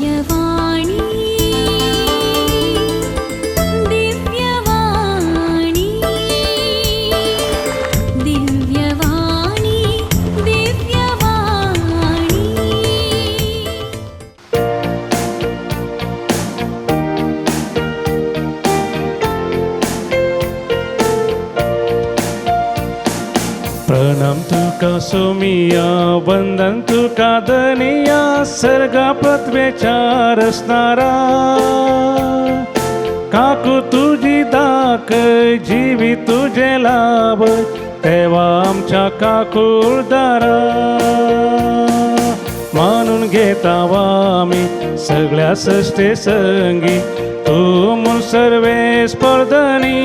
दिव्यवाणी दिव्यवाणी दिव्यवाणी दिव्यवाणी। प्रणाम तुका सोमिया, वंदन तुका धनिया, सर्गा पृथ्वेच्या रचणारा। काकू तुजी दाख, जीवी तुझे लाभ, तेव्हा आमच्या काकूळदारा। मानून घेता आमी सगळ्या सृष्टी संगी, तूं म्हूण सर्वेस परधनी।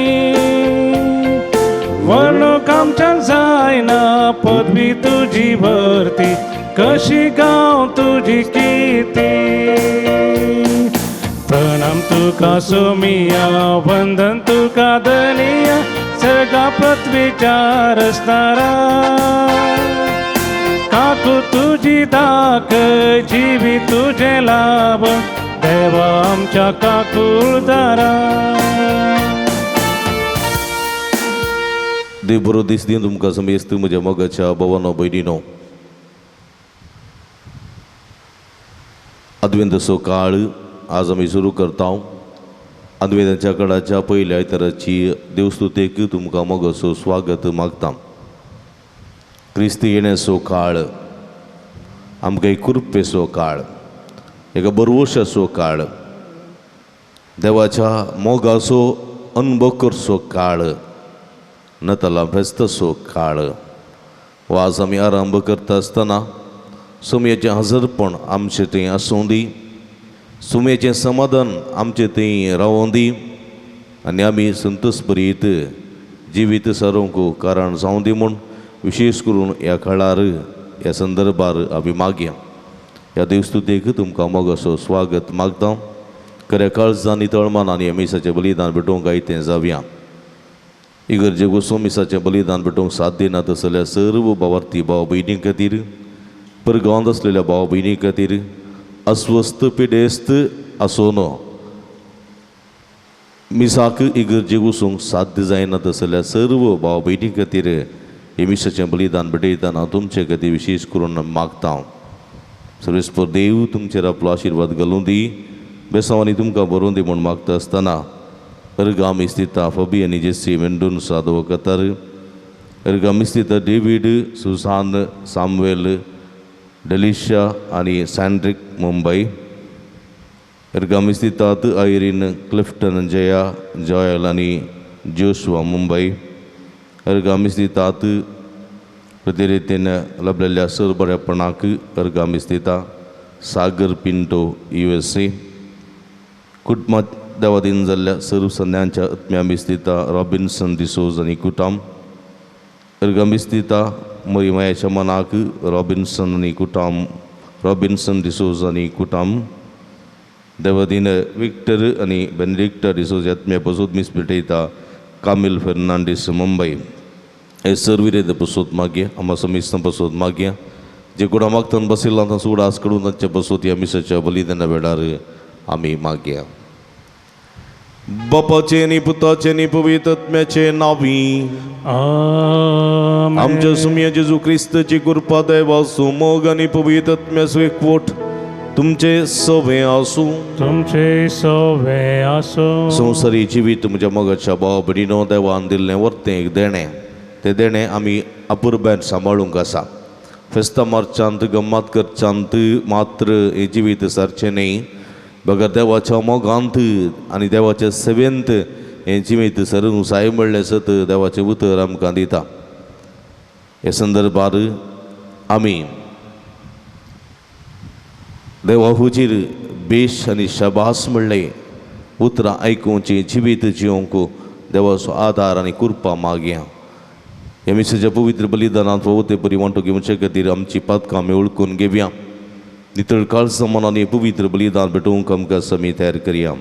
वर्णूक आमच्यान जायना पदवी तुजी भरती, कशी गांव तुजी किती। प्रणाम तुका सोमिया, वंदन तुका धनिया, सर्गा पृथ्वीच्या रचणारा। काकू तुजी दाख, जीवी तुझे लाभ, देवा आमच्या काकूळदारा। देव बरो दीस दी तुमकां समेस्त म्हज्या मोगाच्या भोवानो भयणीनो। आदवेंतसो काळ आज आमी सुरू करता। आदवेंताच्या कडाच्या पयल्या आयताराची देवस्तुतेक तुमकां मोगाचो स्वागत मागता। क्रिस्ती येण्याचो काळ आमकां एक कृपेचो काळ, एका बरवशाचो काळ, देवाच्या मोगाचो अनुभव करचो काळ, नताला फेस्ताचो काळ। हो आज आमी आरंभ करता आसतना सुमयेचें हजरपण आमचें थंय आसूं दी, सुमयेचें समाधान आमचें थंय रावों दी आनी आमी संतोष भरीत जिवीत सारोवंक कारण जावं दी म्हूण विशेश करून ह्या काळार ह्या संदर्भार आमी मागया। ह्या देवस्तुतेक तुमकां मोगाचो स्वागत मागता। खऱ्या काळजान तळमान आनी ह्या मिसाचें बलिदान भेटोवंक आयतें जावया। इगर्जे वचून मिसाचें बलिदान भेटोवंक साथ दिना तसल्या सर्व भावार्थी भाव भयणी खातीर, परगांवांत आसलेल्या भाव भयणी खातीर, अस्वस्थ पिडेस्त आसून मिसाक इगर्जे वचूंक साध्य जायना तसल्या सर्व भाव भयणी खातीर हे मिसाचें बलिदान भेटयतना तुमचे खातीर विशेश करून मागता हांव। सर्वेस्पर देव तुमचेर आपलो आशिर्वाद घालूं दी, बेसांवांनी तुमकां बरोवन दी म्हूण मागता आसतना अर्गामी स्थिता फबी आनी जेसी मेंडोन्सा दवकतर, अर्गामी स्थिता डेवीड सुसान सामुएल डेलिशा आनी सँड्रिक मुंबय, अर्गामी स्थितात आयरीन क्लिफ्टन जया जॉयल आनी जोशुआ मुंबय, अर्गामी स्थितात प्रतिरितीन लभलेल्या सर बऱ्यापणाक अर्गामी स्थिता सागर पिंटो USA, कुटुंबात देवादीन जाल्ल्या सर्व सन्यांच्या आत्म्या स्थिता रॉबिन्सन डिसोज आनी कुटाम, अर्गामी स्थिता मरिमायाच्या मनाक रॉबिन्सन आनी कुटाम, रॉबिन्सन डिसोज आनी कुटाम, देवादीन विक्टर आनी बेनेडिक्टा डिसोज आत्म्या पसोत मीस भेटयता कामील फेर्नांडीस मुंबय। हे सर्व विरेद पसोत मागया, आमा समिस्तां पसोत मागया, जे कोणा मागतान बशिल्ला तांचो उडास कडून तांचे पसोत ह्या मिसाच्या बलिदाना वेळार आमी मागया। बापाचे नी पुताचे नी पवित्र आत्म्याचे नावी आमेन। आमच्या सुमया जेजू क्रिस्ताची कृपा देवाचो मोग आनी पवित्र आत्म्याचो एकवट तुमचे सवे आसूं। तुमचे सवे आसूं। संवसारी जिवीत म्हज्या मोगाच्या भाव भयणीनो देवान दिल्लें वर्तें एक देणें, तें देणें आमी अपुरबायेन सांबाळूंक आसा। फेस्तां मारच्यांत गम्मात करच्यांत मात्र हें जिवीत सारचें न्ही, बगर देवाच्या मोगांत आनी देवाच्या सेवेंत हें जिवीत सरूंक जाय म्हणलें सत देवाचें उतर आमकां दिता। ह्या संदर्भार आमी देवा हुजीर बेश आनी शाबास म्हणलें उतरां आयकुची जिवीत जिवंक देवाचो आदार आनी कृपा मागया। ह्या मिसाच्या पवित्र बलिदानांत फावो ते परी वांटो घेवचे खातीर आमची पातकां आमी वळखून घेवया। नितळ काळजा मनान पवित्र बलिदान भेटोवंक आमकां समी तयार करया।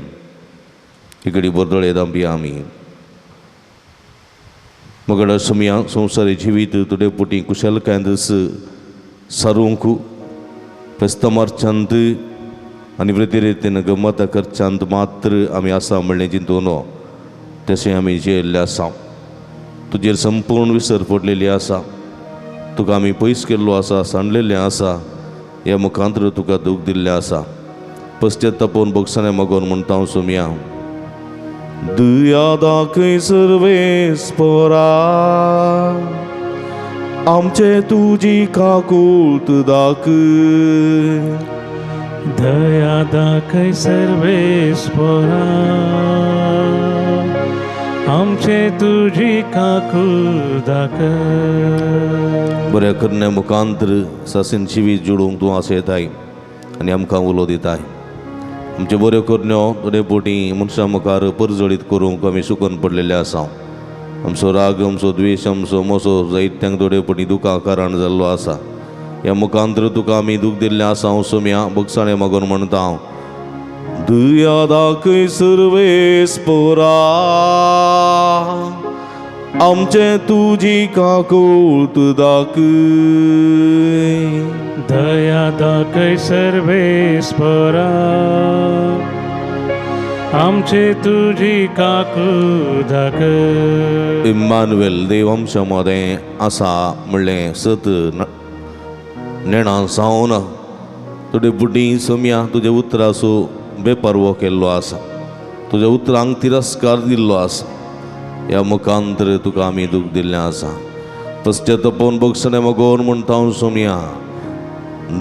इकडे बोरदळे दांपया आमी मगड समिया संवसारी जिवीत तुडे पुटी कुशलकायेन सारूंक फेस्तां मारच्यांत आनी व्यतिरिक्तेन गमता खर्चांत मात्र आमी आसा म्हणलें चिंतून तशें आमी जियेल्ले आसा. तुजेर संपूर्ण विसर पडलेली आसा, तुका आमी पयस केल्लो आसा, सांडलेलें आसा, ह्या मुखांतर तुका दूख दिल्लें आसा. पश्चातापून भोगसणें मागोवन म्हणटा हांव सोमया, दुया दाखय सर्वेस्परा आमचे तुजी काकूत दाखय. दया दाखय सर्वेस्परा आमचे तुजी काकूत दाखय. बऱ्या करण्या मुखांतर सासीन जिवीत जोडूंक तूं आस येताय आनी आमकां उलो दिताय. आमच्यो बऱ्यो करण्यो थोडे फावटी मनशां मुखार परजळीत करूंक आमी सुकून पडलेले आसा. आमचो राग, आमचो द्वेश, आमचो मोसो जायत्यांक थोडे फावटी दुखां कारण जाल्लो आसा. ह्या मुखांतर तुका आमी दूख दिल्लें आसा. हांव सोमया भोगसाणें मागून म्हणटा हांव, दुया दाखय सर्वेस्परा आमचे तुजी काकूत दाखय. दया दाखय सर्वेस्परा आमचे तुजी काकूत दाखय. इम्मानुएल देव आमच्या मदें आसा म्हणलें सत नेणां सावन तुजे बुड्डी सोमया तुज्या उतराचो बेपर्वो केल्लो आसा, तुज्या उतरांक तिरस्कार दिल्लो आसा. ह्या मुखांतर तुका आमी दूख दिल्लें आसा. पश्चातापून भोगसणें मागोवन म्हणटा हांव सोमया,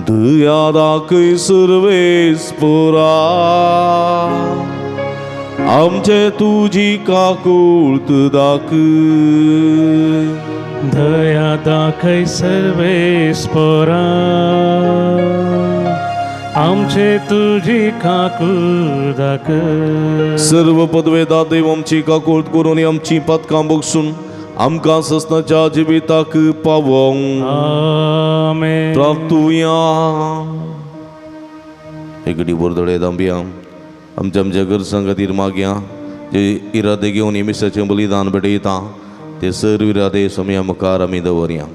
दया दाखय सर्वेस्परा आमचे तुजी काकूत दाखय. दया दाखय सर्वेस्परा आमचे तुजी काकूत दाखय. सर्व पदवेदा देव आमची काकूत करून आमची पातकां बगसून आमकां ससनाच्या जिविताक पावोवंक. आमेन. प्राप्तुया. एकडे बोरदडे दांबिया आमच्या आमच्या गरजां खातीर मागया, जे इरादे घेवन हे मिसाचें बलिदान भेटयता ते सर्व इरादे सोमया मुखार आमी दवरया.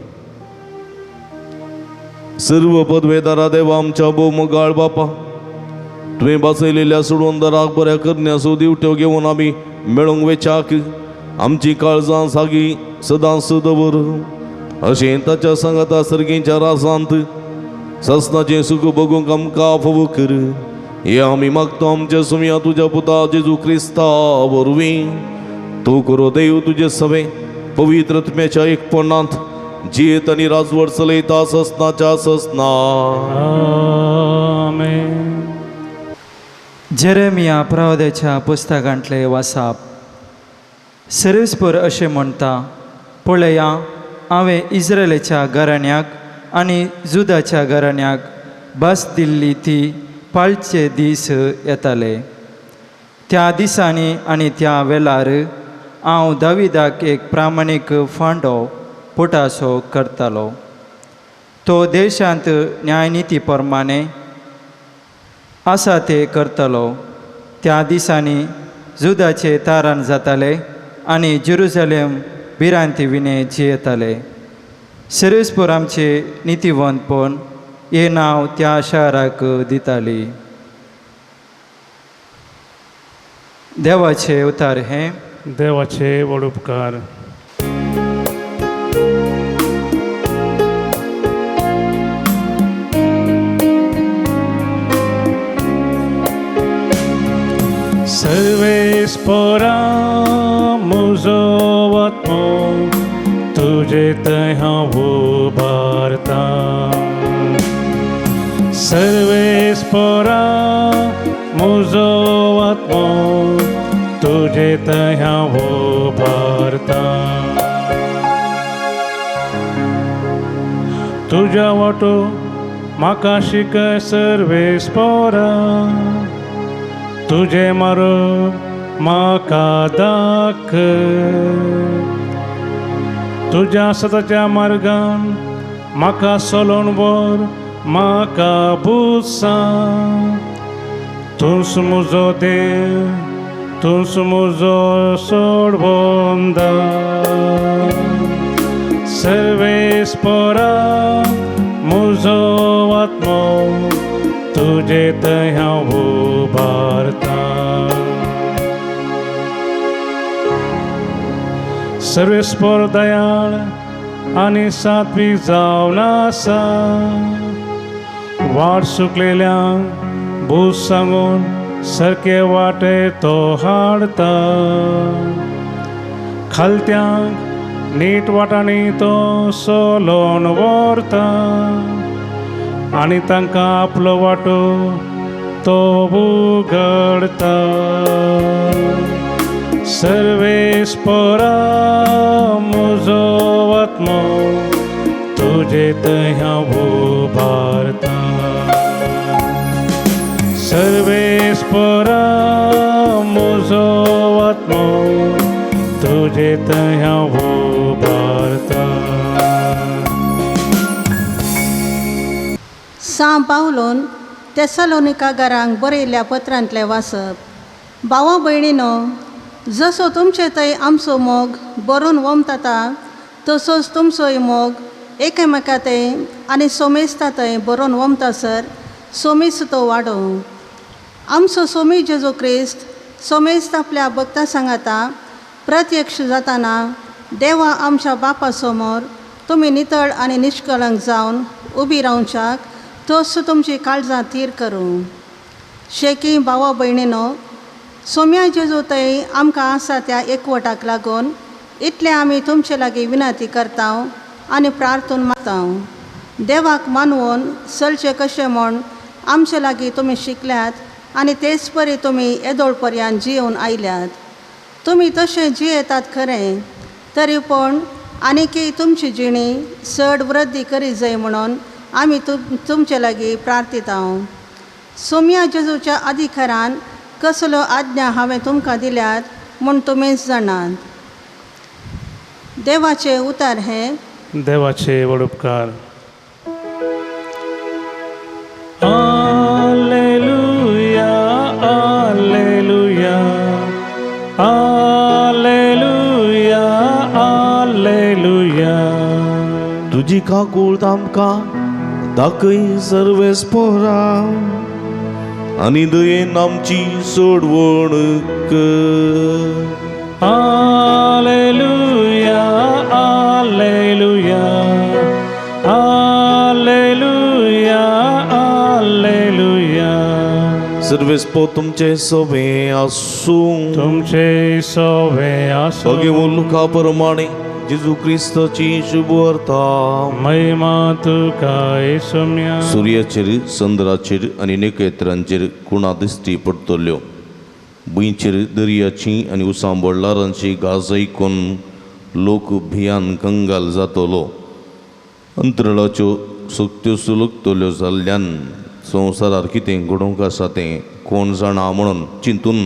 सर्व पदवेदारा देवा आमच्या भोव मोगाळ बापा, तुवें बासयलेल्या सोडवंदराक बऱ्या करण्याचो दिवट्यो घेवन आमी मेळोंक वेच्याक आमची काळजां सागी सदांच दवर. अशें ताच्या सांगाता सर्गीच्या राजांत ससनाचें सूख भोगूंक आमकां फावो कर. हे आमी मागता आमच्या सुमया तुज्या पुता जेजू क्रिस्ता वरवीं. तूं करो देव तुजे सवे पवित्र आत्म्याच्या एकपणांत जियेत आनी राजवट चलयता ससनाच्या ससना. आमेन. जेरेमिया प्रवाद्याच्या पुस्तकांतले वासाप. सर्वेस्पर अशें म्हणटा, पळया हांवें इस्रायलाच्या घराण्याक आनी जुदाच्या घराण्याक भास दिल्ली ती पाळचे दीस येताले. त्या दिसांनी आनी त्या वेळार हांव दाविदाक एक प्रामाणीक फांडो पोटासो करतालो. तो देशांत न्यायनिती प्रमाणे आसा ते करतालो. त्या दिसांनी जुदाचे तारण जाताले आनी जेरुजलेम भिरांती विणे जियेताले. सर्वेस्पर आमचे नितीवंतपण हें नांव त्या शाराक दिताली. देवाचे उतार हें. देवाचे व्हड उपकार. सर्वेस्परा म्हजो आत्मो तुजे थंय हांव उबारता. सर्वेस्परा म्हजो आत्मो तुजे थंय हांव उबारता. तुज्या वाटो म्हाका शिकय सर्वेस्परा, तुजें मार्ग म्हाका दाखय. तुज्या सताच्या मार्गान म्हाका चलोवन व्हर, म्हाका बुसां. तूंच म्हजो देव, तूंच म्हजो सोडवंदा. सर्वेस्परा म्हजो आत्मो तुजे तुजे थंय हांव उबारता. सर्वेस्पर दयाळ आनी सात्वीक जावन आसा, वाट सुकलेल्यांक भूस सांगून सारके वाटे तो हाडता, खालत्यांक नीट वाटांनी तो सोलोन व्हरता आनी तांकां आपलो वाटो तो उगडता. सर्वेस्परा म्हजो आत्मो तुजे थंय हांव उबारता. सर्वेस्परा म्हजो आत्मो तुजे थंय हांव उबारता. सां पावलोन तेसलोनिकागारांक बरयल्ल्या पत्रांतलें वाचप. भावा भयणीनो, जसो तुमचे थंय आमचो मोग बरोवन वमता तसोच तुमचोय मोग एकामेका थंय आनी सोमेस्ता थंय बरोवन वमतासर सोमेस्त तो वाडोवं. आमचो सोमी जेजू क्रिस्त सोमेस्त आपल्या भक्ता सांगाता प्रत्यक्ष जाताना देवा आमच्या बापा समोर तुमी नितळ आनी निश्कळंक जावन उबी रावच्याक तोच तुमची काळजां थीर करूं. शेकी भावा भयणीनो, सोम्या जेजू थंय आमकां आसा त्या एकवटाक लागून इतलें आमी तुमचे लागीं विनंती करता आनी प्रार्थून मागता. देवाक मानवून चलचें कशें म्हूण आमचे लागीं तुमी शिकल्यात आनी तेच परी तुमी येदोळ पर्यंत जियेवन आयल्यात. तुमी तशें जियेतात खरें, तरी पूण आनीकय तुमची जिणी चड वृद्धी करी जाय म्हणून आमी तुमचे लागीं प्रार्थिता. सोम्या जेजूच्या अधिकारान कसल्यो आज्ञा हांवें तुमकां दिल्यात म्हूण तुमीच जाणात. देवाचें उतार हें. देवाचे व्हड उपकार. आलेलुया, आलेलुया, आलेलुया, आलेलुया. तुजी काकूळ आमकां दाखय सर्वेस्पोरा आनी दयेन आमची सोडवण कर. आलेलुया, आलेलुया, आलेलुया, आलेलुया. सर्वेस्पो तुमचे सोबे आसूं. तुमचे सोबे आसूं. भगवंत लुका प्रमाणे जेजू क्रिस्ताची शुभवार्ता. महिमा तुका येसुम्या. सुर्याचेर, चंद्राचेर आनी नखेत्रांचेर कुणा दिश्टी पडटल्यो. भुंयचेर दर्याची आनी उसांबळ ल्हारांची गाज आयकून लोक भियान कंगाल जातलो. अंतराळाच्यो सक्त्यो सुलगतल्यो जाल्ल्यान संवसारार कितें घडोवंक आसा तें कोण जाणा म्हणून चिंतून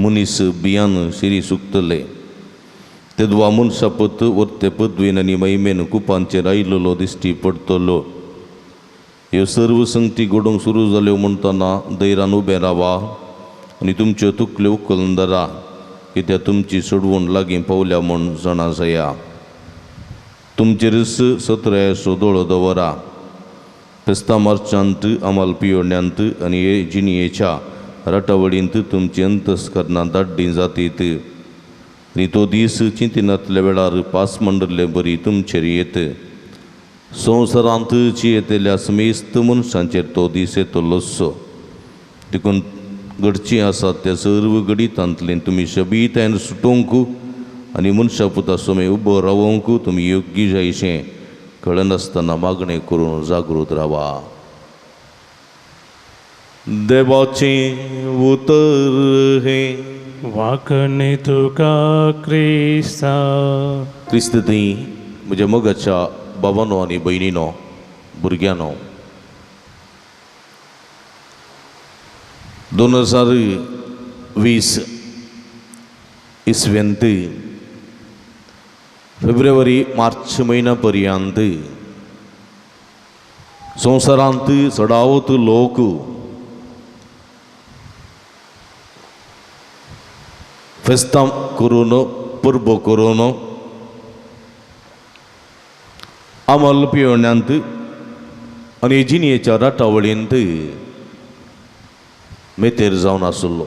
मनीस भियान शिरी सुकतले. तेदवा मनशापत वर्ते पदवीन आनी महिमेन कुपांचेर आयिल्लो दिश्टी पडटलो. ह्यो सर्व संगती घडोवंक सुरू जाल्यो म्हणटना धैर्यान उबें रावा आनी तुमच्यो तुकल्यो उखलून धरा, कित्याक तुमची सोडवण लागीं पावल्या म्हूण जाणा जाया. तुमचेरच सत्रायेचो दोळो दवरा. फेस्तां मार्चांत, अमल पियोण्यांत आनी हे जिणयेच्या राटावळींत तुमची अंतस्करणां दाड्डीं जातीत आनी तो दीस चिंतिनातल्या वेळार पास मंडल्ले बरी तुमचेर येत. संवसारांत जियेतल्या समेस्त मनशांचेर तो दीस येतलोच. देखून घडचीं आसात त्या सर्व घडितांतल्यान तुमी शबीतायन सुटोवंक आनी मनशा पुता सोमे उबो रावोवंक तुमी योग्य जायशें कळनासतना मागणें करून जागृत रावा. देवाचें उतर हें. वाकणे तुका क्रिस्ता. क्रिस्त थंय म्हज्या मोगाच्या बाबानो आनी भयणीनो, भुरग्यांनो, 2020 इसवेंत फेब्रुवारी मार्च म्हयन्या पर्यंत संवसारांत चडावत लोक फेस्तां करून, परबो करून, अमल पिवण्यांत आनी जिणयेच्या राटावळींत मेतेर जावन आसलो.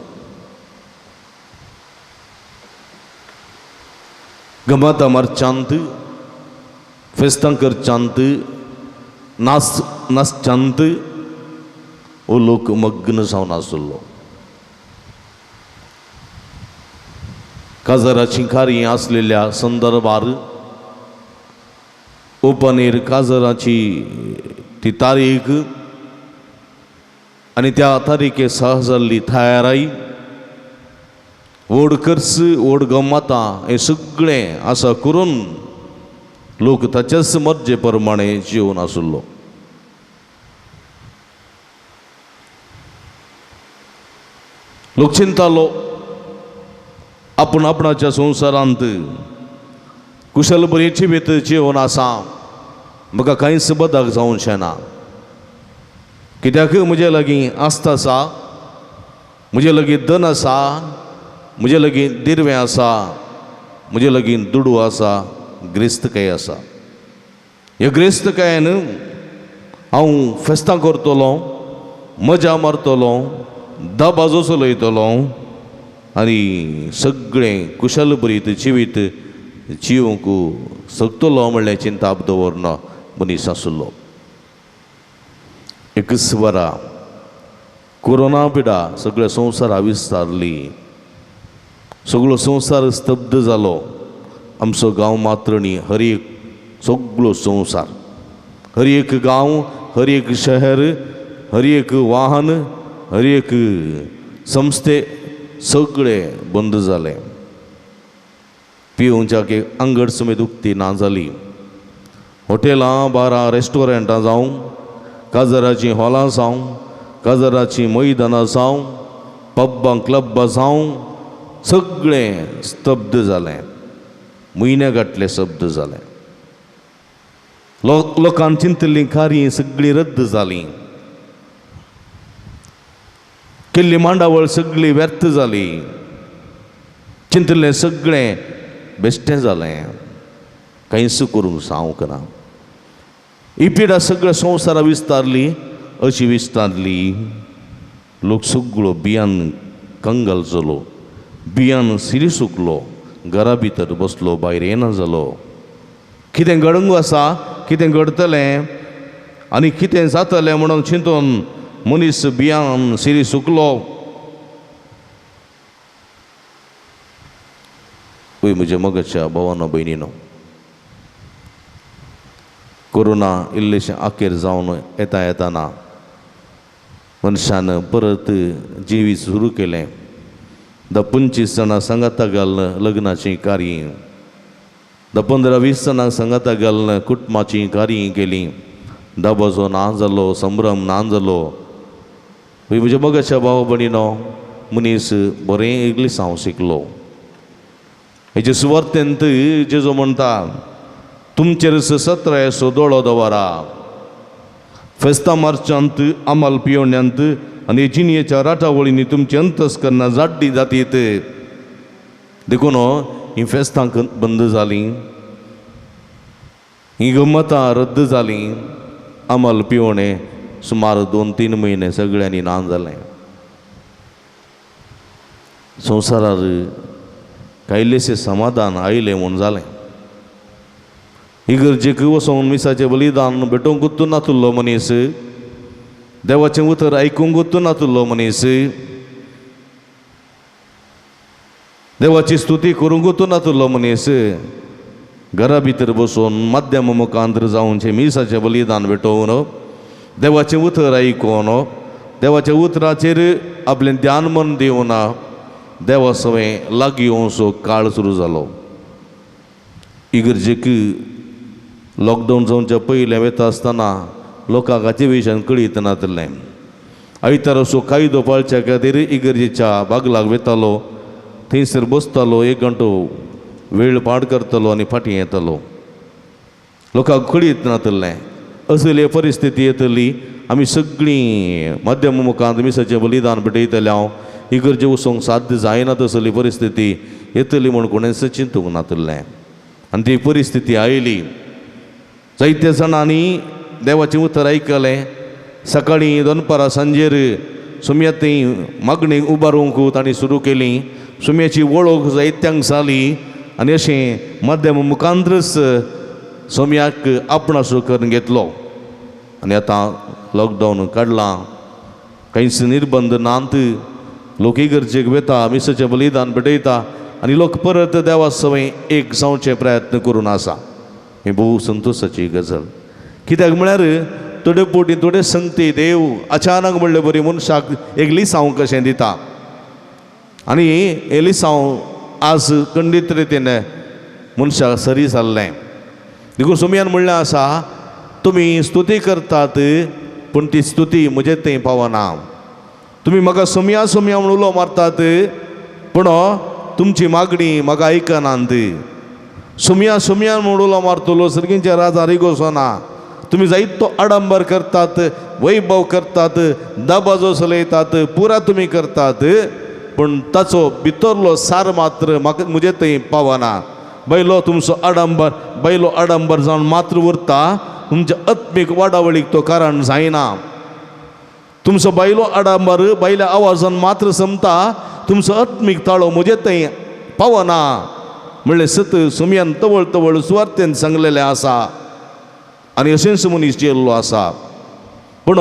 गमाता मारच्यांत, फेस्तां करच्यांत, नाच नाचच्यांत हो लोक मग्न जावन आसलो. काजाराचीं कार्यां आसलेल्या संदर्भार ओपनेर काजाराची ती तारीख आनी त्या तारीखे सह जाल्ली तयाराय, व्हड खर्च, व्हड गमतां हें सगळें आसा करून लोक ताच्याच मर्जे प्रमाणे जिवन आसलो. लोक चिंतालो आपूण आपणाच्या संवसारांत कुशल बरी जिवीत जिवन आसा, म्हाका कांयच बदक जावचें ना, कित्याक म्हजे लागीं आस्त आसा, म्हजे लागीं धन आसा, म्हजे लागीं दिरवें आसा, म्हजे लागीं दुडू आसा, ग्रेस्तकाय आसा. ह्या ग्रेस्तकायेन हांव फेस्तां करतलो, मजा मारतलो, दबाजो चलयतलो आनी सगळें कुशल बरीत जिवीत जिवंक शकतलो म्हणलें चिंताप दवरना मनीस आसलो. एकच वरा कोरोना पिडा सगळ्या संवसारा विस्तारली, सगळो संवसार स्तब्ध जालो. आमचो गांव मात्र न्ही, हर एक सगळो संवसार, हर एक गांव, हर एक शहर, हर एक वाहन, हर एक संस्थे सगळे बंद जाले. पिवंच्याक अंगड समेत उक्ती ना जाली. हॉटेलां, बारां, रेस्टॉरंटां जावं, काजराचीं हॉलां जावं, काजराचीं मैदानां जावं, पब्बां क्लबां जावं, सगळें स्तब्ध जालें. म्हयन्या गांठले स्तब्ध जालें. लोकान चिंतिल्लीं कार्यां सगळीं रद्द जालीं, केल्ली मांडावळ सगळी व्यर्थ जाली, चिंतिल्लें सगळें बेश्टें जालें, कांयच करूंक जावंक ना. ही पिडा सगळ्या संवसारा विस्तारली, अशी विस्तारली, लोक सगळो बियान कंगाल जालो, बियान सिरी सुकलो, घरा भितर बसलो, भायर येना जालो. कितें घडूंक आसा, कितें घडतलें आनी कितें जातलें म्हणून चिंतून मनीस बियान सिरी सुकलो. पळय म्हज्या मोगाच्या भावानो भयणीनो, कोरोना इल्लेशें अखेर जावन येता येताना मनशान परत जिवीत सुरू केलें. 10-25 जाणां सांगाता घालून लग्नाचीं कार्यां, 10-15-20 जाणां सांगाता घालून कुटुंबाचीं कार्यां केलीं. दबाजो ना जालो, संभ्रम ना जालो. म्हज्या मोगाच्या भाव भयणीनो, मनीस बरें इग्लिसांव शिकलो. हेजे सुवार्तेंत जेजो म्हणटा, तुमचेर सत्रायेचो दोळो दवरा, फेस्तां मार्चांत, आमाल पियोण्यांत आनी जिणयेच्या राटावळींनी तुमची अंतस्करणां जाड्डी जातीत. देखून हीं फेस्तां बंद जालीं, हीं गमतां रद्द जालीं. आमाल पिवणें सुमार 2-3 म्हयने सगळ्यांनी ना जालें. संवसारार कायलेशें समाधान आयलें म्हूण जालें. इगर्जेक वचोन मिसाचें बलिदान भेटोवंकूच नातुल्लो मनीस, देवाचें उतर आयकूंकूच नातुल्लो मनीस, देवाची स्तुती करूंकूच नातुल्लो मनीस, घरा भितर बसून माध्यम मुखांतर जावचें मिसाचें बलिदान भेटोवन देवाचें उतर आयकून देवाच्या उतराचेर आपलें ध्यान मन दिवन देवा सवें लागीं येवचो काळ सुरू जालो. इगर्जेक लॉकडावन जावच्या पयलें वता आसतना लोकांक हाचे विशयान कळीत नातलें. आयताराचो कायदो पाळच्या खातीर इगर्जेच्या बागलाक वतालो, थंयसर बसतालो, 1 घंटो वेळ पाड करतलो आनी फाटीं येतालो. लोकांक कळीत नातलें. असली परिस्थिती येतली, आमी सगळीं माध्यम मुखांत मिसाचें बलिदान भेटयतले, हांव इगर्जे वचूंक साध्य जायना तसली परिस्थिती येतली म्हूण कोणेंच चिंतूंक नातलें. आनी ती परिस्थिती आयली. जायत्या जाणांनी देवाचें उतर आयकलें. सकाळीं दनपारां सांजेर सुम्या थंय मागणी उबारूंक तांणी सुरू केली. सुम्याची वळख जायत्यांक जाली आनी अशें माध्यम मुखांतरच सोम्याक आपणासो करून घेतलो. आनी आतां लॉकडावन काडलां, कांयच निर्बंध नात, लोक इगर्जेक वता, मिसाचें बलिदान भेटयता आनी लोक परत देवा सवय एक जावचे प्रयत्न करून आसा. ही भोव संतोशाची गजाल. कित्याक म्हळ्यार थोडे पोटी थोडे संगती देव अचानक म्हणले बरी मनशाक एक लिसांव कशें दिता आनी हें लिसांव आज खंडीत रितीन मनशाक सरी जाल्लें. देखून सोमयान म्हणलें आसा, तुमी स्तुती करतात पूण ती स्तुती म्हजे थंय पावना. तुमी म्हाका सोमया सोमया म्हूण उलो मारतात पूण तुमची मागणी म्हाका आयकनात. सोमया सोमया म्हूण उलो मारतलो सर्गींच्या राजा रिगोसो ना. तुमी जायतो आडंबर करतात, वैभव करतात, दबाजो चलयतात, पुरा तुमी करतात पूण ताचो भितरलो सार मात्र म्हाका म्हजे थंय पावना. बैलो तुमचो आडंबर बैलो आडंबर जावन मात्र उरता, तुमच्या आत्मीक वाडावळीक तो कारण जायना. तुमचो बायलो आडंबर बायल्या आवाजान मात्र समता, तुमचो आत्मीक ताळो म्हजे थंय पावना म्हणलें सत सुमयान तवळ तवळ सुवार्थेन सांगलेलें आसा. आनी अशेंच मनीस जियेल्लो आसा. पूण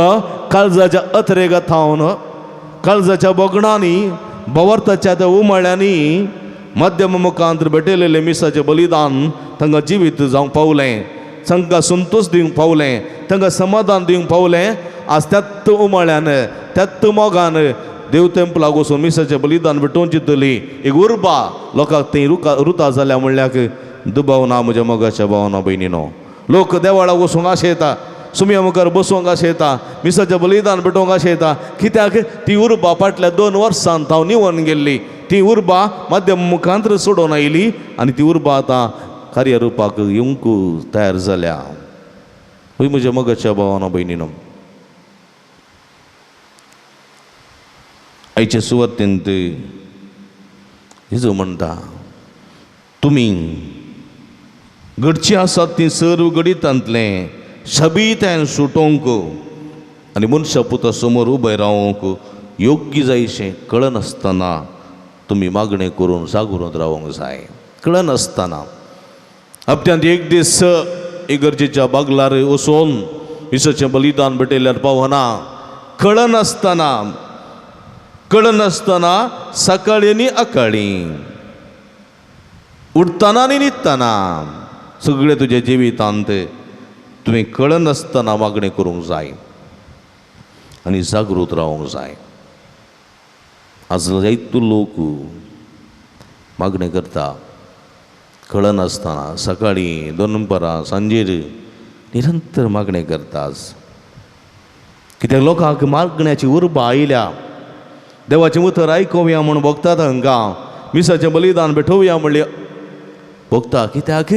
काळजाच्या अथरेगा थावन काळजाच्या बोगणांनी भवार्थाच्या त्या उमाळ्यांनी माध्यम मुखांत भेटयलेलें मिसाचें बलिदान तांकां जिवीत जावंक पावलें, तांकां संतोश दिवंक पावलें, तांकां समाधान दिवंक पावलें. आज त्याच उमाळ्यान त्याच मोगान देव तेंपलाक वचून मिसाचें बलिदान भेटोवन चिंतली एक उर्बा लोकांक थंय रुका रुता जाल्या म्हणल्याक दुबाव ना म्हज्या मोगाच्या भावना भयणीनो. लोक देवाळाक वचूंक आशेता, सुमया मुखार बसूंक आशेता, मिसाचें बलिदान भेटोवंक आशेता. कित्याक ती उर्बा फाटल्या 2 वर्सां हांव निवोन गेल्ली, ती उर्बा माध्यम मुखांत सोडून आयली आनी ती उर्बा आतां कार्यरुपाक येवंक तयार जाल्या. हय म्हज्या मोगाच्या भावानो भयणीनो, आयचे सुवातेंत जेजू म्हणटा, तुमी घडचीं आसात तीं सर्व घडितांतलें शबीतायन सुटोवंक आनी मनशा पुता समोर उबें रावंक योग्य जायशें कळनासतना तुमी मागणें करून जागृत रावंक जाय. कळनासतना हप्त्यांत एक दीस इगर्जेच्या बागलार वचून मिसाचें बलिदान भेटयल्यार पावना. कळनासतना कळनासतना सकाळी आनी अकाळी उठतना आनी न्हिदतना सगळें तुज्या जिवितांत तुवें कळनासतना मागणें करूंक जाय आनी जागृत रावंक जाय. आज जायतो लोक मागणें करता कळनासतना, सकाळीं दनपारां सांजेर निरंतर मागणें करता. आज कित्याक लोकांक मागण्याची उर्बा आयल्या. देवाचें उतर आयकोवया म्हूण भोगता तांकां, मिसाचें बलिदान भेटोवया म्हणलें भोगता. कित्याक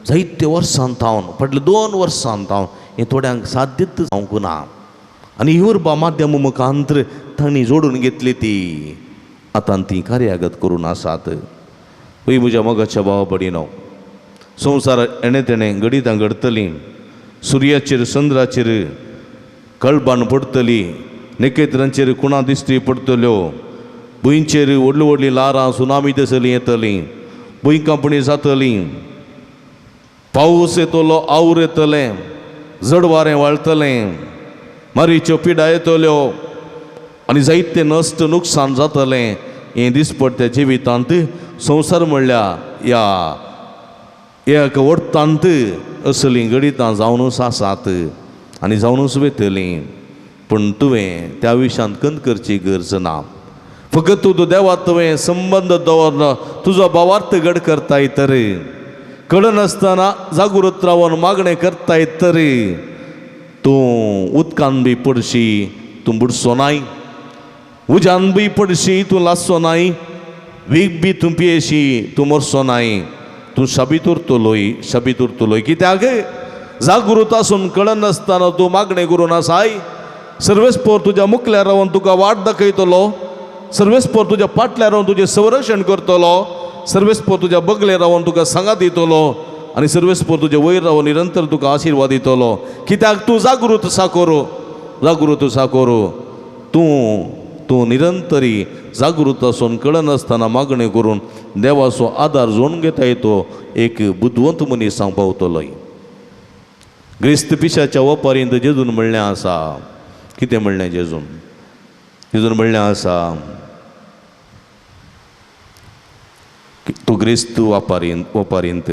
जायते वर्सां थावन फाटल्या 2 वर्सां थावन हें थोड्यांक साध्यच जावंक ना आनी ही उर्बा माध्यम मुखांतर तांणी जोडून घेतली ती आतां ती कार्यागत करून आसात. हय म्हज्या मोगाच्या भावा भयणीनो, संवसार एणे तेणें घडितां घडतलीं, सुर्याचेर चंद्राचेर कळबान पडटली, नखेत्रांचेर कुणां दिश्टी पडटल्यो, भुंयचेर व्हडलीं व्हडलीं ल्हारां सुनामी तसलीं येतलीं, भुंयकांपणी जातली, पावस येतलो, our येतलें, जड वारें वाळटलें, मारीच्यो पिडा येतल्यो आनी जायतें नश्ट नुकसान जातलें. हें दिसपट्ट्या जिवितांत संवसार म्हणल्या ह्या एक वट्टांत असलीं घडितां जावनूच आसात आनी जावनूच वयतलीं. पूण तुवें त्या विशयांत खंत करची गरज ना. फकत तूं देवा तुवें संबंद दवरलो, तुजो भावार्थ घड करताय तर कळनासतना जागृत रावन मागणें करताय तर तूं उदकान बी पडशी तूं बुडचो नाय, उज्यान बी पडशी तूं लासचो नाय, वीख बी तूं पियेशी तूं मरचो नाय, तूं शाबीत उरतलोय शाबीत उरतलोय. कित्याक जागृत आसून कळनासतना तूं मागणें करून आसाय. सर्वेस्पोर तुज्या मुखल्यार रावन तुका वाट दाखयतलो, सर्वेस्पोर तुज्या फाटल्यार रावन तुजें संरक्षण करतलो, सर्वेस्पोर तुज्या बगले रावन तुका सांगात दितलो आनी सर्वेस्पर तुजे वयर रावन निरंतर तुका आशिर्वाद दितलो. कित्याक तूं जागृत साकोरो, जागृत साकोरो. तूं तूं निरंतरी जागृत आसून कळनासतना मागणें करून देवाचो आदार जोडून घेताय तो एक बुदवंत मनीस हांव पावतलोय. ग्रिस्त पिशाच्या वपारींत जेजून म्हणलें आसा. कितें म्हणलें जेजून? जेजून म्हणलें आसा तूं ग्रिस्त वापारींत वपारींत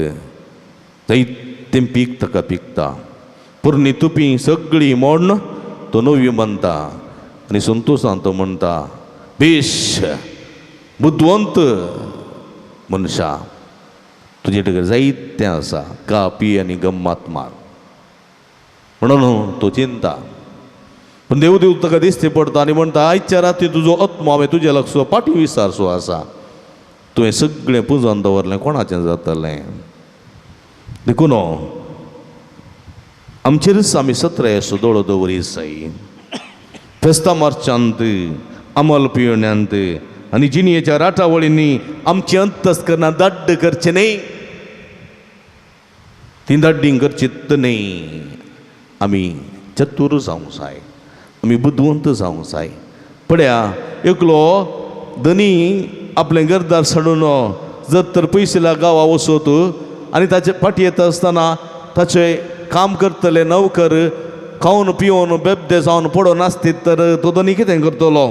जायतें पीक ताका पिकता, पोरणी तुपी सगळी मोडून तो नवी बांदता आनी संतोशान तो म्हणटा बेश बुदवंत मनशा तुजे कडेन जायतें आसा, का पी आनी गम्मात मार म्हणून तो चिंता. पूण देव देव ताका दिसती पडटा आनी म्हणटा आयच्या राती तुजो आत्मो हांवें तुज्या लागसो पाटी विसारसो आसा, तुवें सगळें पुंजोवन दवरलें कोणाचें जातलें. देखून आमचेरच आमी सत्रायेचो दोळो दवरी जाय. फेस्तां मार्चांत, अमल पिवण्यांत आनी जिणयेच्या राटावळींनी आमची अंतस्करणां दाड्ड करचें न्हय, ती दाड्डीं करचीत न्हय. आमी चतूर जावंक जाय, आमी बुदवंत जावंक जाय. पळया एकलो धनी आपलें घरदार सोडून जर तर पयशिल्या गांवा वचत आनी ताचे फाटी येता आसतना ताचे काम करतले नवकर खावन पिवन बेबदे जावन पडोन आसतीत तर तो धनी कितें करतलो?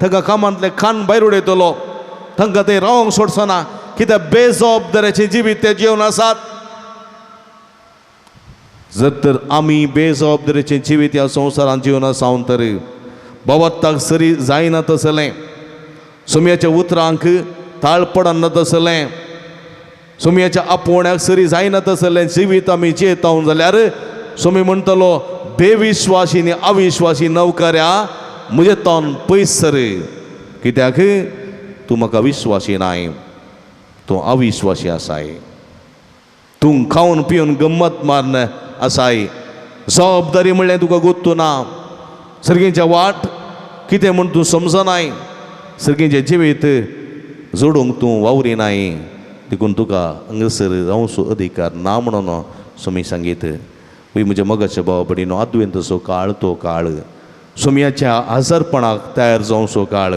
ताका कामांतले खाण भायर उडयतलो, तांकां ते रावंक सोडचोना. कित्याक बेजबाबदाराचें जिवीत ते जेवन आसात. जर तर आमी बेजबाबदारीचें जिवीत ह्या संवसारांत जिवन आसा तर बाबाताक सरी जायना तसलें, सोम्याच्या उतरांक ताळ पडना तसलें, सोम्याच्या आपोवण्याक सरी जायना तसलें जिवीत आमी जियेता जाल्यार सोमी म्हणटलो बेविश्वासी आनी अविश्वासी नवकऱ्या म्हजे तोंड पयस सर, कित्याक तूं म्हाका विश्वासी नाय, तूं अविश्वासी आसाय, तूं खावन पिवन गम्मत मारन आसाय, जबाबदारी म्हणल्यार तुका गोत्तू ना, सर्गीच्या वाट कितें म्हूण तूं समजनाय, सर्गीचें जिवीत जोडूंक तूं वावरिनाय, देखून तुका हांगासर रावचो अधिकार ना म्हणून सोमी सांगीत. वय म्हज्या मोगाच्या भावा भयणीनो, आदवेंतसो काळ तो काळ सोमयाच्या आजारपणाक तयार जावचो काळ,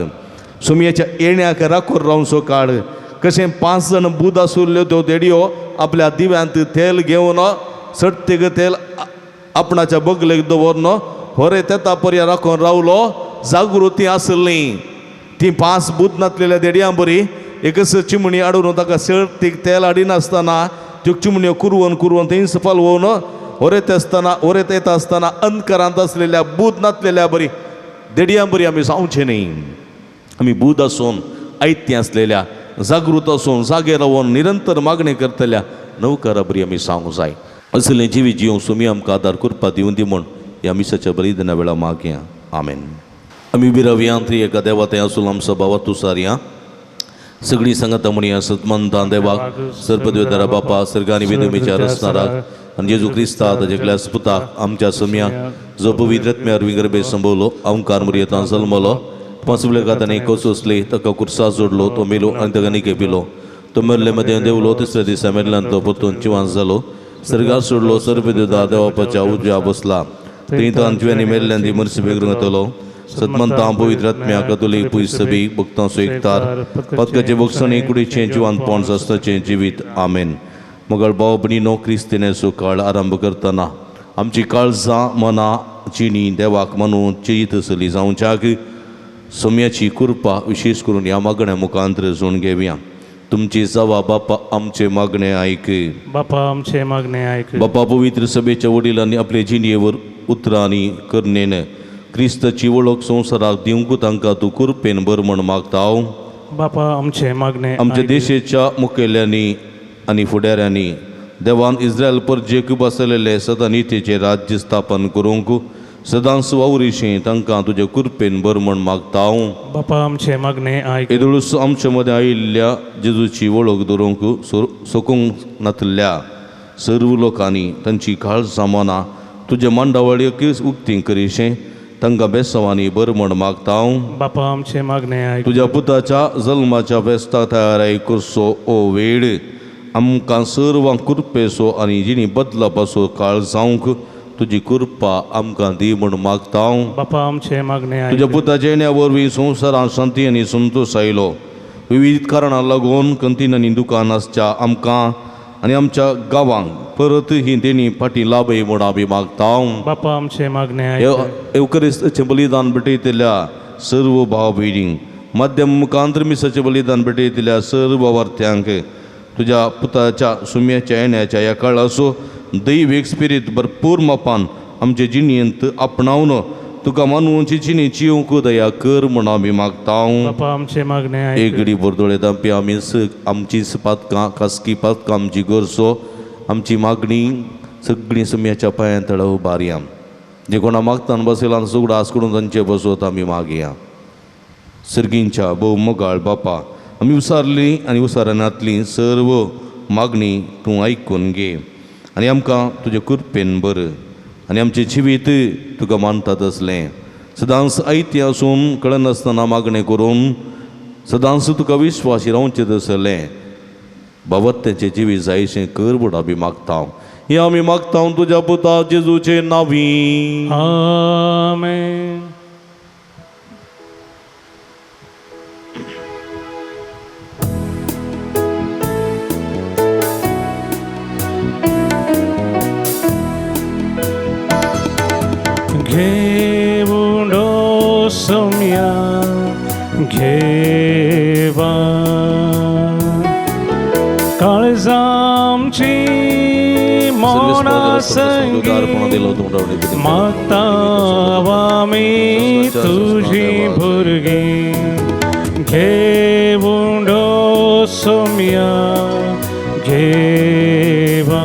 सोमयाच्या येण्याक राखून रावचो काळ. कशें 5 जाण बूद आसुल्ल्यो त्यो देडयो आपल्या दिव्यांत तेल घेवन सट्टेक तेल आपणाच्या बगलेक दवरन होरे तेता पर्यां राखून रावलो. जागृती आसली ती 5 बूद नासलेल्या देडयां बरी एकच चिमणी हाडून ताका सट्टीक तेल हाडिनासतना त्यो चिमण्यो कुरवन कुरवन थंयच पालवोवन होरेत आसतना होरेत येता आसतना अंधकारांत आसलेल्या बूद नासलेल्या बरी देडयां बरी आमी जावचें न्ही. आमी बूद आसून आयतें आसलेल्या जागृत आसून जागे रावन निरंतर मागणी करतल्या नवकारा बरी आमी सांगूंक जाय. असलें जिवीत जिवंक सुमी आमकां आदार करपा दिवन दी म्हूण ह्या मिसाच्या बलिदाना वेळा मागया. आमेन. आमी बिरावया एका देवा थंय आसून आमचो भावा तुसारया सगळीं सांगाता म्हणया सतमंतां देवाक सरपदवेदारा बापा सर्गानी विदुमीच्या रचणाराक आनी जेजू क्रिस्ता ताच्या क्लास पुताक आमच्या सम्या जो पवित्र आत्म्या वरवीं गर्भे संभवलो, अंकार मुरयेतान जल्मलो, पांचवल्या ताणें कोसोसले, ताका कुर्सा जोडलो, तो मेलो आनी ताका निके पिलो, तो मेल्ले मदें देवलो, तिसऱ्या दिसा मेल्ल्यान तो परतून जिवान जालो, सर्गार सोडलो, सर्वदेवता देवापाच्या उजव्या बसला, थंय तान जिव्यांनी मेल्ल्यान ती मरसी बेगरून येतलो. सतमंतां पवित्र आत्म्या कतोलीक पयस सभेक भक्तांचो एकतार पदकाचे भोगसणे कुडीचें जिवानपण आसताचें जिवीत. आमेन. मगळ भाव भयणीनो, क्रिस्तिनेचो काळ आरंभ करतना आमची काळजां मनां जिणी देवाक मनून चेयीत आसली जावच्याक सोम्याची कृपा विशेश करून ह्या मागण्या मुखांतर जोडून घेवया. तुमची जावा बापा आमचे मागणे आयक, बापा आमचे मागणे आयक, बापा पवित्र सभेच्या वडिलांनी आपले जिणयेवर उतरांनी करणेन क्रिस्ताची वळख संवसाराक दिवंक तांकां तूं कृपेन बर म्हण मागता हांव. बापा आमचे मागणे आमच्या देशाच्या मुखेल्यांनी आनी फुडाऱ्यांनी देवान इस्रायल परजेक बसलेले सदां नितीचें राज्य स्थापन करूंक सदांच वावरिशें तांकां तुजे कृपेन बर म्हण मागता हांव. बापा आमचे मागणे आयक, येदोळूच आमचे मदें आयिल्ल्या जेजूची वळख दवरूंक सकूंक नातल्या सर्व लोकांनी तांची काळजां मनां तुजे मांडावळीक उक्ती करिशें तांकां बेसांवांनी बर म्हण मागता हांव. बापा आमचे मागणे आयक, तुज्या पुताच्या जल्माच्या फेस्ता तयाराय करचो ओ वेळ आमकां सर्वांक कृपेचो आनी जिणी बदलापाचो काळ जावंक तुजी कृपा आमकां दी म्हूण मागता. बापा आमचें मागणें तुज्या आयक. पुताच्या येण्या वरवीं संवसारांत शांती आनी संतोश आयलो. विविध कारणां लागून कंतीन आनी दुकान आसच्या आमकां आनी आमच्या गांवांक परत ही देणी फाटीं लाभय म्हूण आमी मागता. बापा आमचें मागणें आयक. एवकरिस्ताचें बलिदान भेटयतल्या सर्व भाव भयणींक माध्यम मुखांतर मिसाचें बलिदान भेटयतल्या सर्व वार्थ्यांक तुज्या पुताच्या सुम्याच्या येण्याच्या ह्या काळाचो दैवीक स्पिरीत भरपूर मापान आमचे जिणेंत आपणावन तुका मानवची जिणी जिवंक दया कर म्हूण आमी मागता. बापा आमचें मागणें आयक. एक घडी बोरदोळे दामपी आमी आमची पातकां खासकी पातकां आमची गरजो आमची मागणी सगळीं सुम्याच्या पांयां तळा उबारया. जे कोणा मागतान बसयला सगळो आस करून तांचे बसवत आमी मागया. सर्गींच्या भोव मोगाळ बापा आमी उसारली आनी उसारनांतली सर्व मागणी तूं आयकून घे आनी आमकां तुजे कृपेन बर आनी आमचें जिवीत तुका मानता तसलें सदांच आयतें आसून कळनासतना मागणें करून सदांच तुका विश्वासी रावचें तसलें बाबत तेंचें जिवीत जायशें कर म्हूण आमी मागता. हें आमी मागता तुज्या पुता जेजूचे नांवी. आमेन. घेऊन सोम्या घेवा काळजामची मौना संगी मागता आमी तुजी भुरगीं. घेऊन सोम्या घेवा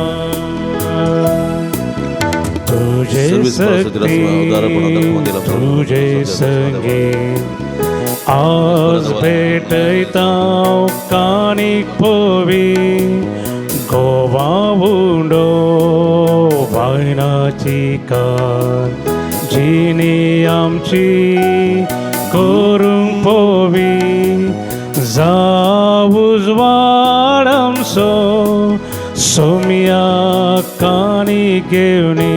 तुझे शक्ती तुझे संगी आज भेटयता काणीक पोवी गोवा उंडो वायनाची कार जिणी आमची करूंक पोवी जावुजवाड आमचो सोम्या काणी घेवनी.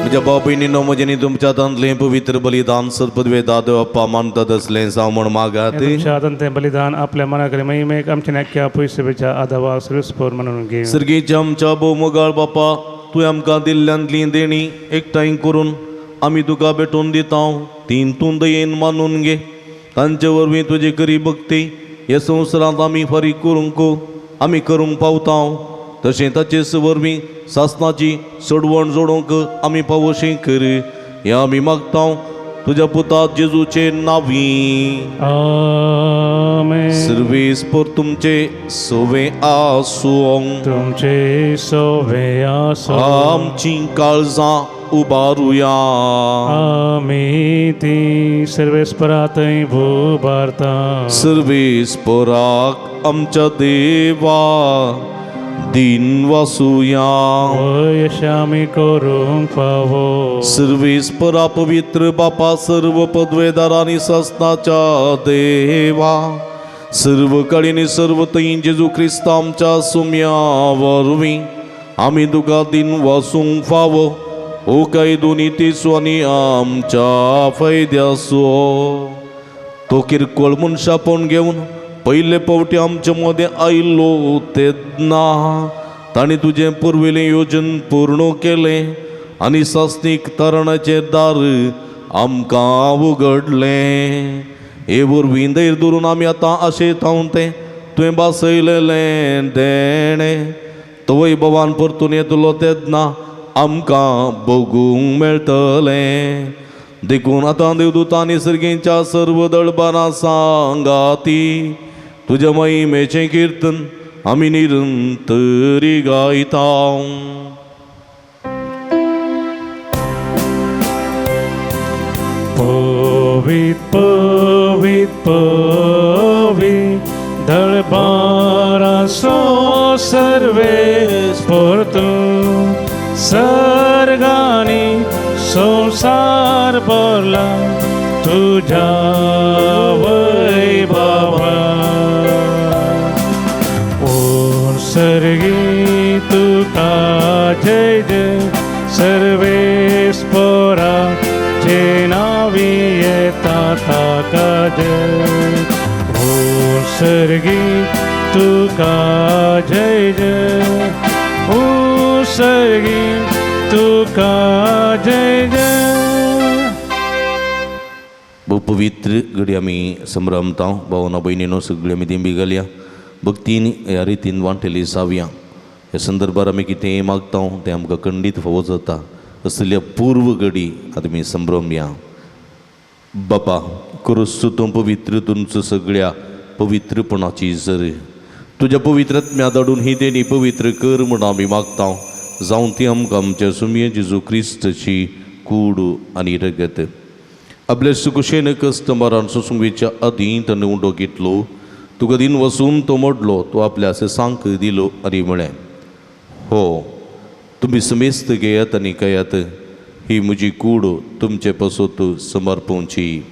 म्हज्या भाव भयणीनो म्हजें तुमच्या हातांतलें पवित्र बलिदान सदपदवे दादो अप्पा मानतात असलें जावं म्हूण मागात. तुमच्या हातान तें बलिदान आपल्या मनाकडे महिमेक आमच्या नाक्या पयशेच्या आदावा सुरस्पोर म्हणून घेवन. सर्गीच्या आमच्या भोव मोगाळ बापा तुवें आमकां दिल्ल्यांतली देणी एकठांय करून आमी तुका भेटोवन दिता. तीन तूं दयेन मानून घे. तांचे वरवीं तुजी खरी भक्ती ह्या संवसारांत आमी फारीक करूंक आमी करूंक पावता. तशें ताचेच वरवीं सासणाची सोडवण जोडूंक आमी पावोशी कर हें आमी मागता तुज्या पुता जेजूचे नांवी. आमेन. सर्वेस पर तुमचे सवे आसूं. तुमचे सोवे आसो. आमची काळजां उबारुया. आमी ती सर्वेस्परातय उबारता. सर्वेस्पराक आमच्या देवा दिन वासुया. यशामी करूंक फावो. सर्वेस्परा पवित्र बापा सर्व पदवेदारांनी सासणाच्या देवा सर्व कडेन सर्व थंय जेजू क्रिस्त आमच्या सुम्या वरवीं आमी तुका दिन वासूंक फावो हो कायदो नितीचो आनी आमच्या फायद्याचो. तो किरकोळ मनशापण घेवन पयले पावटी आमचे मदें आयलो तेन्ना ताणें तुजें पुर्विल्लें योजन पूर्ण केलें आनी सासणीक तरणाचें दार आमकां उगडलें. हे वरवीं धैर्य धरून आमी आतां आशेत हांव तें तुवें भासयलेलें देणें तोवय भवान परतून येतलो तेन्ना आमकां बगूंक मेळटलें. देखून आतां देवदूतांनी सर्गींच्या सर्व दळबारां सांगाती तुज्या महिमेचें किर्तन आमी निरंतरी गायता. पवित पवित पवित दळबाराचो सर्वेस्पर तूं सर्गांनी संवसार भरला तुज्या वैभवान. सर्गी तुका जय जय, ओ सर्गी तुका जय जय. भोव पवित्र घडी आमी संभ्रमता. भावना भयणीनो, सगळी आमी दिंबी घालया, भक्तीन ह्या रितीन वांटेली जावया. ह्या संदर्भार आमी कितेंय मागता तें आमकां खंडीत फावो जाता असल्या पूर्व घडी आतां आमी संभ्रमया. बापा क्रिस्तू, तूं पवित्र, तुमचो सगळ्या पवित्रपणाची जर तुज्या पवित्र धाडून ही देणी पवित्र कर म्हूण आमी मागता, जावं ती आमकां आमच्या सुमये जेजू क्रिस्तची कूड आनी रगत. आपल्या सुकुशेन कस्टमरान सोसूंक आदीं ताणें उंडो घेतलो, तुका दिन वसून तो मोडलो, तो आपल्या सांक दिलो आनी म्हळें, हो तुमी समेस्त घेयात आनी खायात, ही म्हजी कूड तुमचे पासत समर्पणची.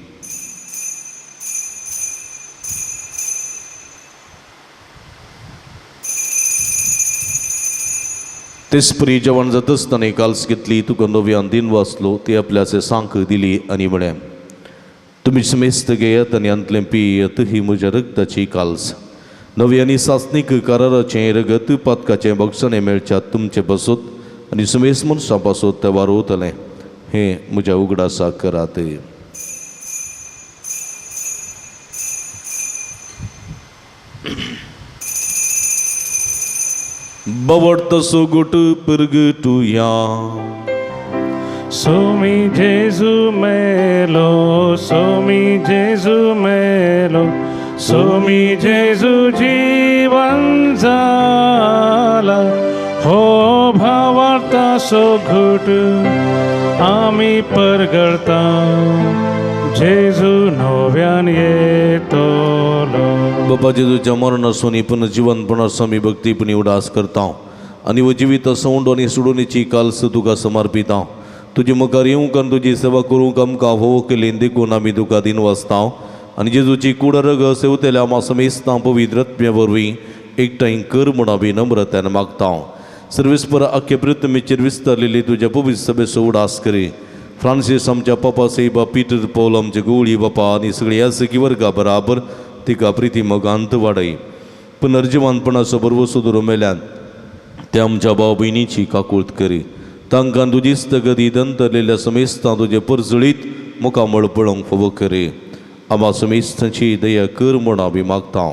तेचपरी जेवण जातच ताणें काल्स घेतली, तुका नव्यान दिन वाचलो, ती आपल्या सांक दिली आनी म्हळें, तुमी समेस्त घेयात आनी हांतलें पियत, ही म्हज्या रगताची काल्स, नवी आनी सासणीक कराराचें रगत, पातकाचें बक्षणें मेळच्या तुमचे पासत आनी समेस्त मनशां पासत तें वारवतलें, हें म्हज्या उगडासाक करात. बवडतो सुगुट पिरगटुया. सोमी जेजू मेलो, सोमी जेजू मेलो, सोमी जेजू जीवन जाला, हो भावार्था सोघुट आमी परगळता, जेजू नव्यान येतलो. बाबा जेजूच्या मरणासून पुनर्जिवनपणाचो आमी भक्तीपणी उडास करता आनी हो जिवीत सवंड आनी सोडोवणेची काल्स तुका समर्पिता. तुजे मुखार येवंक आनी तुजी सेवा करूंक आमकां हो केली देखून आमी तुका दिन वाचता आनी जेजूची कूड रग सेवतेल्या आमा समेस्तां पवित्र आत्म्या वरवीं एकठांय कर म्हूण आमी नम्रतान मागता. सर्वेस्पर आख्खे पृथ्वीचेर विस्तारलेली तुज्या पवित्र सभेचो उडास करी. फ्रांसीस आमच्या पापा सेबा, पीटर पौल आमचे गोवळी बापा आनी सगळी यासकी वर्गा बराबर तिका प्रिती मोगांत वाडय. पुनर्जिवनपणाचो बरवसो दवरून मेल्यान ते आमच्या भाव भयणीची काकूळत करी. तांकां तुजीच गदी दंतरलेल्या समेस्तां तुजे परजळीत मुखामळ पळोवंक फावो करी. आमा समेस्तांची दया कर म्हूण आमी मागता.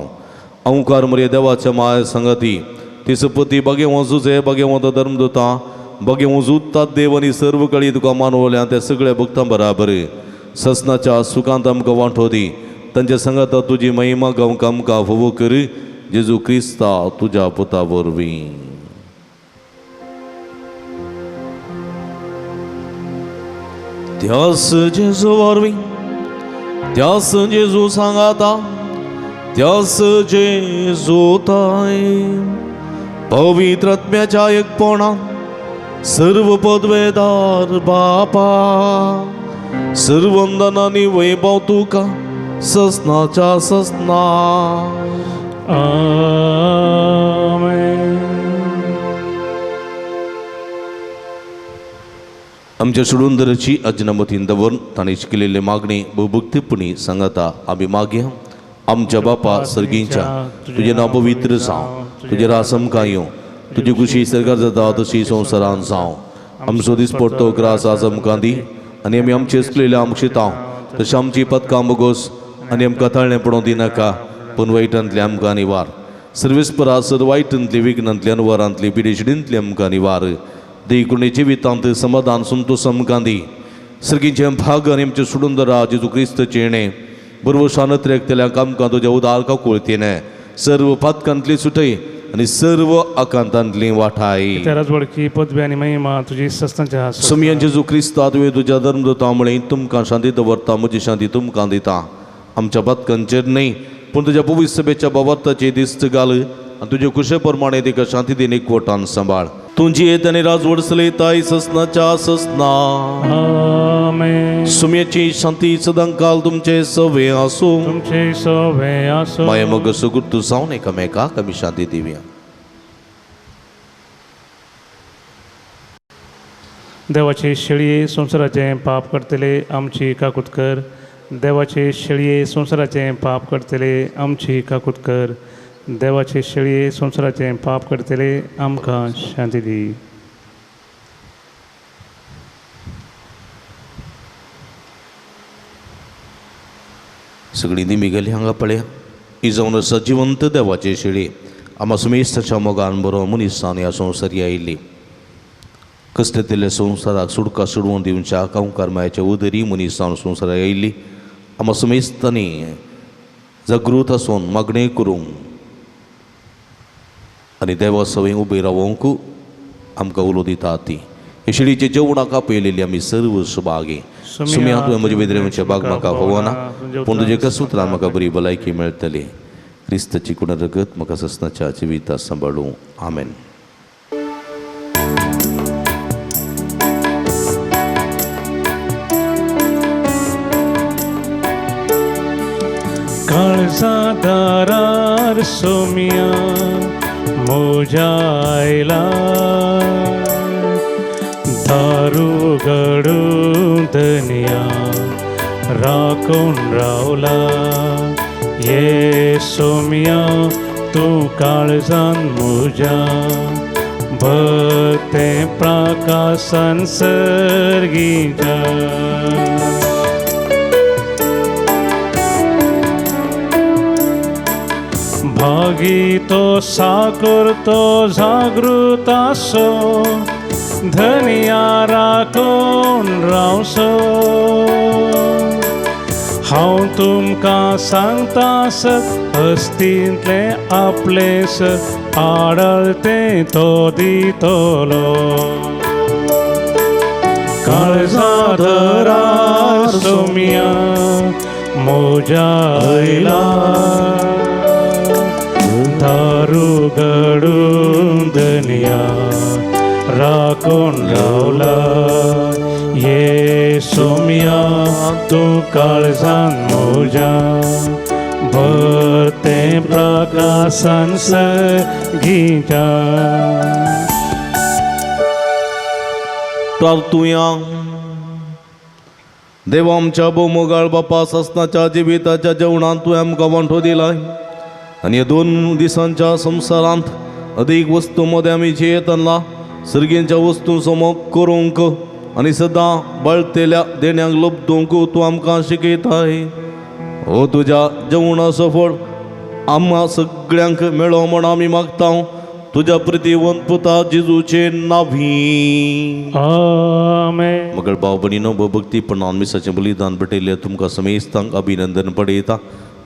अंकार मरे देवाच्या माया सांगाती तिसपती बागेवो जुजे बागेवो धर्मदुता बागेवो जुतात देव आनी सर्व कळी तुका मानवल्या त्या सगळ्या भक्तां बराबर ससनाच्या सुखांत आमकां वांटो दी. तांच्या सांगाता तुजी महिमा गावंक आमकां फावो कर, जेजू क्रिस्ता तुज्या पुता वरवीं. त्यास जेजू वरवीं, त्यास जेजू सांगाता, त्यास जेजू ताय पवित्र आत्म्याच्या एकपणा सर्व पदवेदार बापा, सर्वंदनानी वैभव तुका ससनाच्या ससना. आमेन. आमच्या सोडून अजनमतीन दवरून तांणी केलेले मागणी भोवभक्तीपणी सांगता आमी मागया. आमच्या बापा सर्गींच्या, तुजें नांव पवित्र जावं, तुजें रास आमकां येवं, तुजी खुशी सरकार जाता तशी संवसारान जावं. आमचो दिसपडतो ग्रास आज आमकां दी आनी आमी आमचे चुकलेले आमकां शितां तशें आमची पदकां बोगोस आनी आमकां ताळणें पडोवंक दिनाका, पूण वायटांतलें आमकां निवार. सर्वेस्परा सर वायटांतली विघ्नांतली अनवरांतली पिडेशिडींतली आमकां निवार. देखून जिवितांत समाधान संतोष आमकां दी. सर्गीचें भाग आनी आमचें सोडून दरा जेजू क्रिस्तचें येणें बरवशान त्रेकतल्या आमकां तुज्या उदार काकुळतीने सर्व पातकांतली सुटय आनी सर्व आकांतांतली वाठाय. त्या राजवडकी पदवी आनी महिमा तुजी सस्तांच्या. सुमयन जेजू क्रिस्ता तुवें तुज्या धर्मदूता म्हळें, तुमकां शांती दवरता, म्हजी शांती तुमकां दिता. आमच्या पातकांचेर न्हय पूण तुज्या पवित्र सभेच्या बाबताची दिस्त घाल आनी तुजे कुशे प्रमाणे तिका शांती दिन एकवटान सांबाळ. तुजी येत आनी राजवड चलयताय ससनाच्या ससना. आमेन. सुम्याची शांती सदांकाल तुमचे सवे आसूं. तुमचे सवे आसो. माया मग सुगुर्तू जावन एकामेकाक आमी शांती दिवया. देवाची शेळी संवसाराचें पाप करतले आमची काकूत कर. देवाचे शेळये संवसाराचें पाप करतले आमची काकूत कर. देवाचे शेळये संवसाराचें पाप करतले आमकां शांती दी. सगळीं दिमी गेली हांगा पळया ही जावन आसा जिवंत देवाची शेळी आमा सुमेस्ताच्या मोगान बरो मनीसान ह्या संवसारी आयिल्ली कसले तसले संवसाराक सुडका सोडवून दिवच्या कांवकार मायाच्या उदरी मनीसान संवसाराक आयिल्ली आमा सुमेस्तांनी जागृत आसून मागणें करूंक आनी देवा सवय उबी रावोंक आमकां उलो दिता ती हे शेळीचे जेवणाक आपयलेली आमी सर्व सुभागी. सुम्या तुवें म्हजे वेदरेचे बाग म्हाका फावना पूण तुजे कसूत्रान म्हाका बरी भलायकी मेळटली. क्रिस्ताची कुण रगत म्हाका ससनाच्या जिविता सांबाळूं. आमेन. काळजा दारार सोम्या म्हज्या आयला दारू गडून धनया राखून रावला. ये सोम्या तूं काळजान म्हज्या भरतें प्रकाशन सर्गीच्या. भागी तो साकर तो जागृत आसो धनया राखून रावसो. हांव तुमकां सांगता सत हस्तींतलें आपलें सत आडळतें तो दितलो. काळजा दरार सोम्या म्हज्या आयला दारू गडून धनया राखून रावला. ये सोम्या तूं काळजान म्हज्या भरतें प्रकाशन सर्गीच्या. प्रार्थुया. देवा आमच्या भोवमोगाळ बापा ससनाच्या जिविताच्या जेवणांत तुवें आमकां वांटो दिलाय आनी ह्या दोन दिसांच्या संवसारांत अदीक वस्तू मदें आमी जियेतना सर्गींच्या वस्तूंचो मोग करूंक आनी सदां बळतेल्या देण्यांक लब्दूंक तूं आमकां शिकयताय. हो तुज्या जेवणाचो फळ आमकां सगळ्यांक मेळो म्हण आमी मागता तुज्या प्रतिवंत पुता जेजूचे नावी. आमेन. मगळ भाव भयणीनो भक्तीपणान मिसाचें बलिदान भेटयल्लें तुमकां समेस्तांक अभिनंदन पडयता.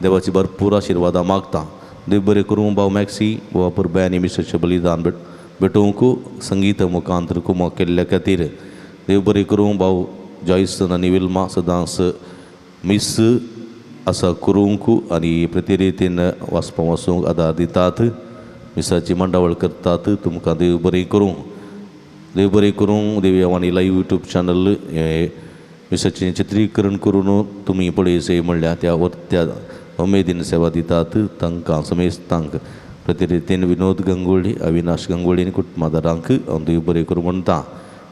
देवाची भरपूर आशिर्वादां मागता. देव बरें करूं भाव मॅक्सी भाव पुरबायांनी मिसाचें बलिदान भेटोवंक संगीत मुखांतर कुमक केल्ल्या खातीर. देव बरें करूं भाव जॉयसन आनी विल्मा सदांच मीस आसा करूंक आनी प्रतिरितीन वाचपा वाचूंक आदार दितात. मिसाची मांडावळ करतात. तुमकां देव बरें करूं. देव बरें करूं. देवयावानी लायव्ह यूट्यूब चॅनल हें मिसाचें चित्रीकरण करून तुमी पळयसे म्हणल्यार त्या त्या उमेदीन सेवा दितात तांकां समेस्तांक प्रतिरितीन विनोद गंगोळी अविनाश गंगोळी आनी कुटुंबादारांक हांव देव बरें करूं म्हणटा.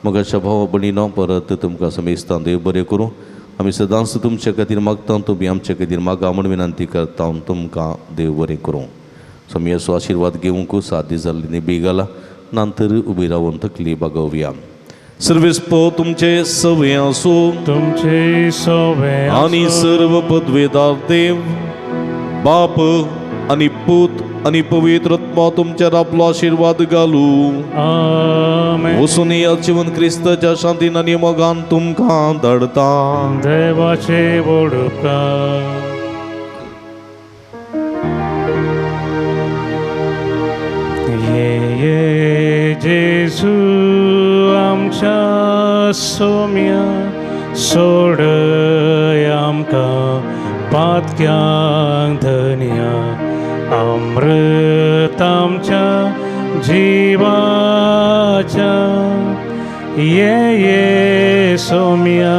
मगाच्या भाव भयणीनो परत तुमकां समेस्तां देव बरें करूं. आमी सदांच तुमचे खातीर मागता तुमी आमचे खातीर मागा म्हूण विनंती करता. तुमकां देव बरें करूं. स्वामीचो आशिर्वाद घेवंक 7 दीस जाल्ली निबी घाला नंतर उबी रावन तकली बागोवया. सर्वेस्पो तुमचे सवे आसूं तुमचे सवे आनी सर्व पदवेदार देव बाप आनी पूत आनी पवित्र आत्मा तुमचेर आपलो आशिर्वाद घालू. आमेन. वचून या जिवन क्रिस्ताच्या शांतीन आनी मोगान तुमकां धाडता. देवाचे वडुपकार. ये ये जेजू आमच्या सोम्या सोडय आमकां पातक्यांक धनया अमृत आमच्या जिवाच्या. ये ये सोम्या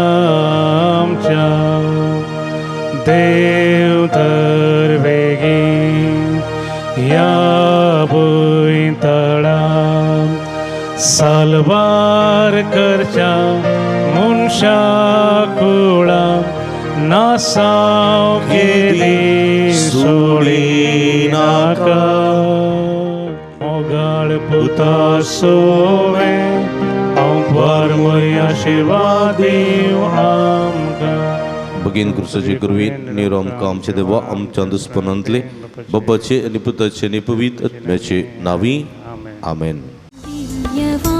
आमच्या देव तर वेगीं ह्या भुंयतळा साल्वार करच्या मनशा कुळां नासाव केदी सोडिनाका. मोगाळ पुता सोवे हांव परमय आशिर्वाद दिव आमकां. भगीन क्रुसाचे करवीत निरो आमकां आमचे देवा आमच्या दुस्पनांतले बापाचे आनी पुताचे आनी पवित्र आत्म्याचे नावी. आमेन. आमेन. दिव्यवाणी.